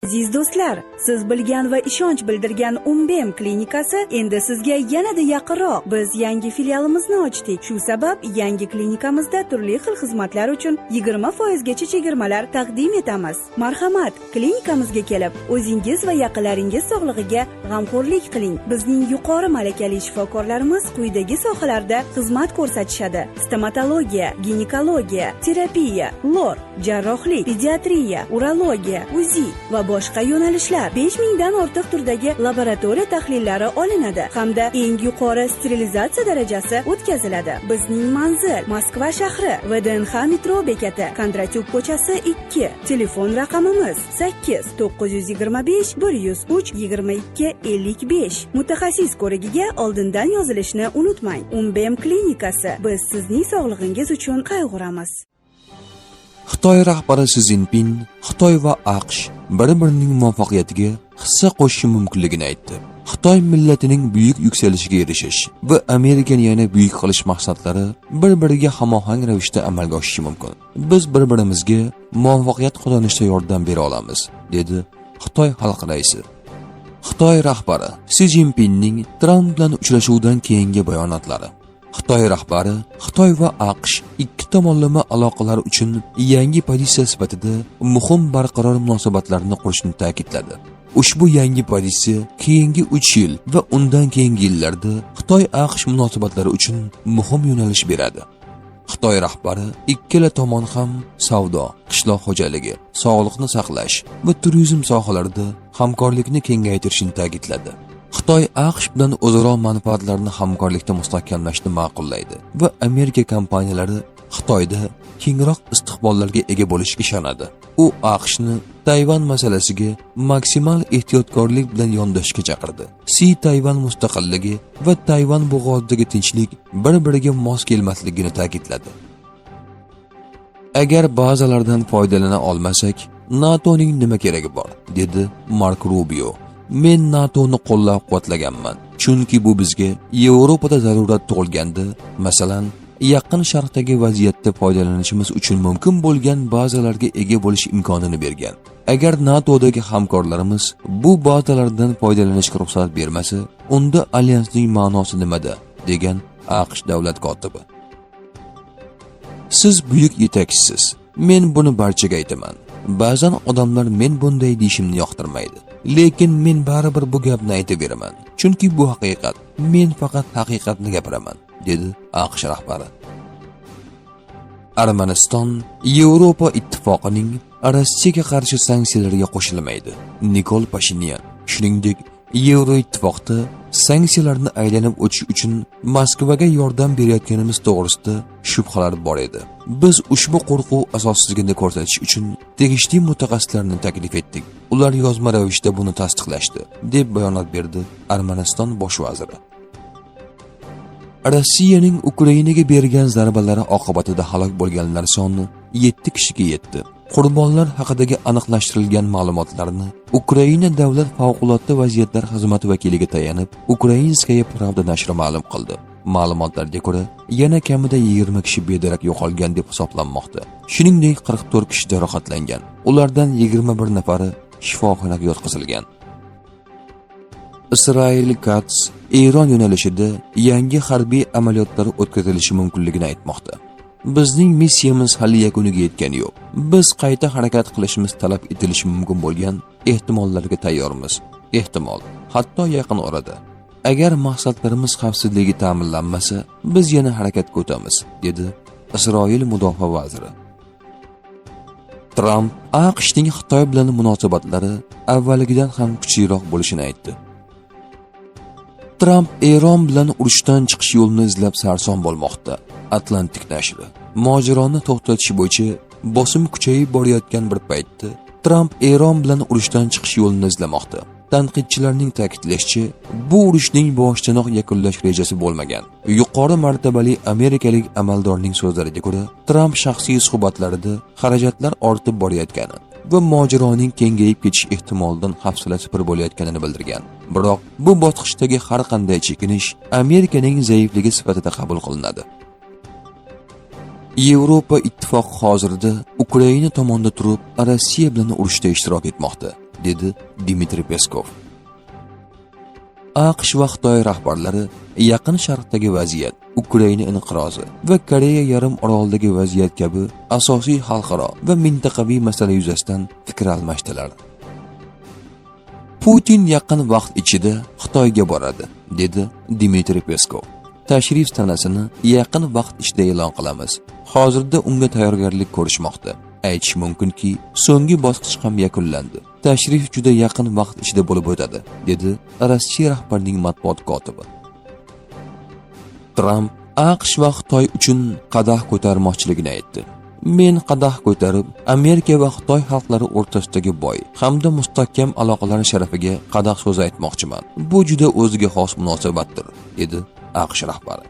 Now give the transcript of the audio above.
Aziz do'stlar, siz bilgan va ishonch bildirgan Umbem klinikasi endi sizga yanada yaqinroq. Biz yangi filialimizni ochdik. Shu sabab yangi klinikamizda turli xil xizmatlar uchun 20% gacha chegirmalar taqdim etamiz. Marhamat, klinikamizga kelib, o'zingiz va yaqinlaringiz sog'lig'iga g'amxo'rlik qiling. Bizning yuqori malakali shifokorlarimiz quyidagi sohalarda xizmat ko'rsatishadi: stomatologiya, ginekologiya, terapiya, lor, jarrohlik, pediatriya, urologiya, UZI va boshqa yo'nalishlar. 5000 dan ortiq turdagi laboratoriya tahlillari olinadi hamda eng yuqori sterilizatsiya darajasi o'tkaziladi. Bizning manzil: Moskva shahri, VDNX metro bekati, Kondratyuk ko'chasi 2. Telefon raqamimiz 8 925 103 22 55. Mutaxassis ko'rigiga oldindan yozilishni unutmang. Umbem klinikasi. Biz sizning sog'lig'ingiz uchun qayg'uramiz. Xitoy rahbari Si Szinpin Xitoy va AQSh bir-birining muvaffaqiyatiga hissa qo'shishi mumkinligini aytdi. Xitoy millatining buyuk yuksalishiga erishish va Amerikani yana buyuk qilish maqsadlari bir-biriga hamohang ravishda amalga oshishi mumkin. Biz bir-birimizga muvaffaqiyat qozonishda yordam bera olamiz, dedi Xitoy xalq raisi. Xitoy rahbari Si Szinpinning Tramp bilan uchrashuvdan keyingi bayonotlari. Xitoy rahbari Xitoy va AQSh ikki tomonlama aloqalar uchun yangi pozitsiya sifatida muhim barqaror munosabatlarni qurishni ta'kidladi. Ushbu yangi pozitsiya keyingi 3 yil va undan keyingi yillarda Xitoy-AQSh munosabatlari uchun muhim yo'nalish beradi. Xitoy rahbari ikkala tomon ham savdo, qishloq xo'jaligi, sog'liqni saqlash va turizm sohalarida hamkorlikni kengaytirishni ta'kidladi. Xitoy AQSh bilan o'zaro manfaatlarni hamkorlikda mustahkamlashni ma'qullaydi va Amerika kompaniyalari Xitoyda kengroq istiqbollarga ega bo'lishiga ishonadi. U AQShni Tayvan masalasiga maksimal ehtiyotkorlik bilan yondashishga chaqirdi. Si Tayvan mustaqilligi va Tayvan bo'g'ozidagi tinchlik bir-biriga mos kelmasligini ta'kidladi. Agar bazalardan foydalana olmasak, NATOning nima keragi bor, dedi Mark Rubio. Men NATOni qo'llab-quvvatlaganman, chunki bu bizga Yevropada zarurat tug'ilganda, masalan, Yaqin Sharqdagi vaziyatda foydalanishimiz uchun mumkin bo'lgan bazalarga ega bo'lish imkonini bergan. Agar NATOdagi hamkorlarimiz bu bazalardan foydalanishga ruxsat bermasa, unda alyansning ma'nosi nimada, degan AQSh davlat kotibi. Siz buyuk yetakchisiz. Men buni barchaga aytaman. Ba'zan odamlar men bunday deyishimni yoqtirmaydi. Lekin men baribir bu gapni aytaveraman. Chunki bu haqiqat. Men faqat haqiqatni gapiraman, dedi AQSh rahbari. Armaniston Yevropa Ittifoqining Rossiyaga qarshi sanksiyalarga qo'shilmaydi. Nikol Pashinyan, shuningdek, Yevroittifoqda sanksiyalarni aylanib o'tish uchun Moskvaga yordam berayotganimiz to'g'risida shubhalar bor edi. Biz ushbu qo'rquv asossizligini ko'rsatish uchun tegishli mutaxassislarni taklif etdik. Ular yozma ravishda buni tasdiqlashdi, deb bayonot berdi Armaniston bosh vaziri. Rossiyaning Ukrainaga bergan zarbalari oqibatida halok bo'lganlar soni 7 kishiga yetdi. Qurbonlar haqidagi aniqlashtirilgan ma'lumotlarni Ukraina davlat favqulodda vaziyatlar xizmati vakiliga tayanib, Украинская правда nashri ma'lum qildi. Ma'lumotlarga ko'ra, yana kamida 20 kishi bedarak yo'qolgan deb hisoblanmoqda. Shuningdek, 44 kishi jarohatlangan. Ulardan 21 nafari shifoxonaga yotqizilgan. Isroil Kats Eron yo'nalishida yangi harbiy amaliyotlar o'tkazilishi mumkinligini aytmoqda. Bizning missiyamiz hali yakuniga yetgani yo'q. Biz qayta harakat qilishimiz talab etilishi mumkin bo'lgan ehtimollarga tayyormiz. Ehtimol, hatto yaqin orada. Agar maqsadlarimiz xavfsizligi ta'minlanmasa, biz yana harakatga o'tamiz, dedi Isroil mudofaa vaziri. Tramp AQShning Xitoy bilan munosabatlari avvalgidan ham kuchliroq bo'lishini aytdi. Tramp Eron bilan urushdan chiqish yo'lini izlab sarson bo'lmoqda. Atlantik nashri. Mojaroni to'xtatish bo'yicha bosim kuchayib borayotgan bir paytda Tramp Eron bilan urushdan chiqish yo'lini izlamoqda. Tanqidchilarning ta'kidlashicha, bu urushning boshidanoq yakunlash rejasi bo'lmagan. Yuqori martabali amerikalik amaldorning so'zlariga ko'ra, Tramp shaxsiy suhbatlarida xarajatlar ortib borayotgani va mojaroning kengayib ketish ehtimolidan hafsalasi pir bo'layotganini bildirgan. Biroq bu bosqichdagi har qanday chekinish Amerikaning zaifligi sifatida qabul qilinadi. Yevropa Ittifoqi hozirda Ukraina tomonda turib, Rossiya bilan urushda ishtirok etmoqda. dedi Dmitriy Peskov. AQSh va Xitoy rahbarlari Yaqin Sharqdagi vaziyat, Ukraina inqirozi va Koreya yarim orolidagi vaziyat kabi asosiy xalqaro va mintaqaviy masala yuzasidan fikr almashdilar. Putin yaqin vaqt ichida Xitoyga boradi, dedi Dmitriy Peskov. Tashrif sanasini yaqin vaqt ichida e'lon qilamiz. Hozirda unga tayyorgarlik ko'rishmoqda. Aytish mumkinki, so'nggi bosqich ham yakunlandi. Tashrif juda yaqin vaqt ichida bo'lib o'tadi, dedi Rossiya rahbarining matbuot kotibi. Tramp AQSh va Xitoy uchun qadah ko'tarmoqchiligini aytdi. Men qadah ko'tarib, Amerika va Xitoy xalqlari o'rtasidagi boy hamda mustahkam aloqalar sharafiga qadah so'zi aytmoqchiman. Bu juda o'ziga xos munosabatdir, dedi AQSh rahbari.